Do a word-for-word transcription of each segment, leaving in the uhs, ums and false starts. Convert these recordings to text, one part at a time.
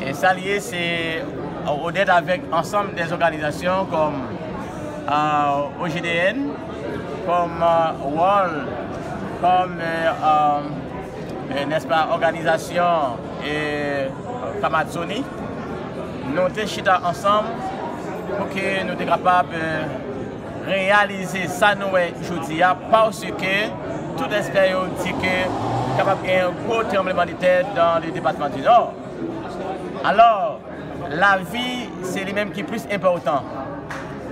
E sa l ye, se, euh, odèt avèk ansanm dè òganizasyon kòm, euh, O G D N, kòm, euh, World, kòm, euh, euh, euh, nèspa, òganizasyon, euh, Kamadzoni, nou te chita ansanm pou ke nou te kapab, euh, reyalize sa nou wè jodi a, paske tout ekspè yo di ke kapab gen yon gwo tranblemanntè dans le département du Nord. Alò, lavi, se li menm ki plis enpòtan.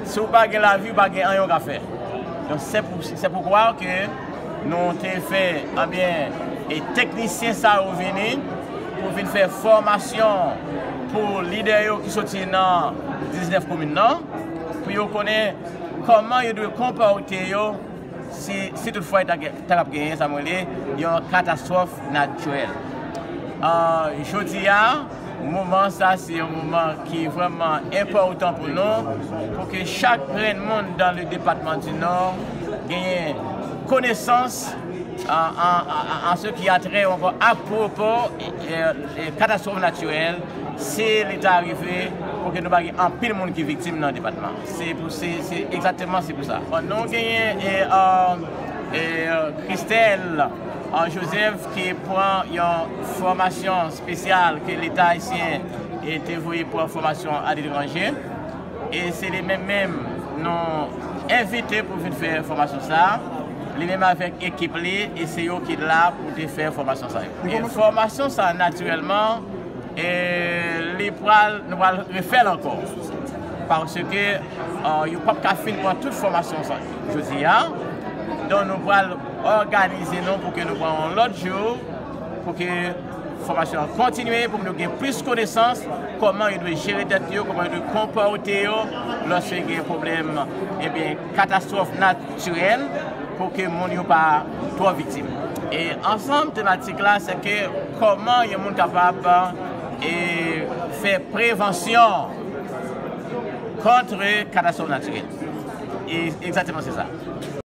Si w pa gen lavi, w pa gen anyen w ka fè. Donk, se pou, se poukwa ke nou te fè, ebyen, e teknisyen sa yo vini pou vin fè fòmasyon pou lidè yo ki soti nan diznèf komin nan, pou yo konnen kòman yo dwe konpòte yo si, si toutfwa ta gen, ta ap genyen sa m rele yon katastwòf natirèl. Ah, jodi a, moman sa se yon moman ki vrèman enpòtan pou nou, pou ke chak grenn moun dans le département du Nord genyen konesans an, an, an, an, an ce qui a trait ou ankò apwopo, e, e, e, katastwòf natirèl, si li ta rive, pou ke nou pa gen anpil moun ki viktim nan depatman. Se pou, se, se egzakteman se pou sa. Bon, nou genyen, e, e, e, Christelle, e, Joseph ki pran yon fòmasyon espesyal ke Leta ayisyen, e, te voye pran fòmasyon aletranje. E se li menm menm nou envite pou vin fè fòmasyon sa. Li menm avèk ekip li, e se yo ki la pou te fè fòmasyon sa yo. E fòmasyon sa, natirèlman, e li pral, nou pral refè l ankò. Paske, e, yo p ap ka fin pran tout fòmasyon sa jodi a. Donk, nou pral òganize nou pou ke nou pran yon lòt jou, pou ke fòmasyon an kontinye, pou nou gen plis konesans, kòman yo dwe jere tèt yo, kòman yo dwe konpòte yo lòske gen pwoblèm, ebyen, katastwòf natirèl, pou ke moun yo pa twò viktim. E ansanm tematik la, se ke kòman yon moun kapab, e, fè prevansyon kont katastwòf natirèl. E egzakteman se sa.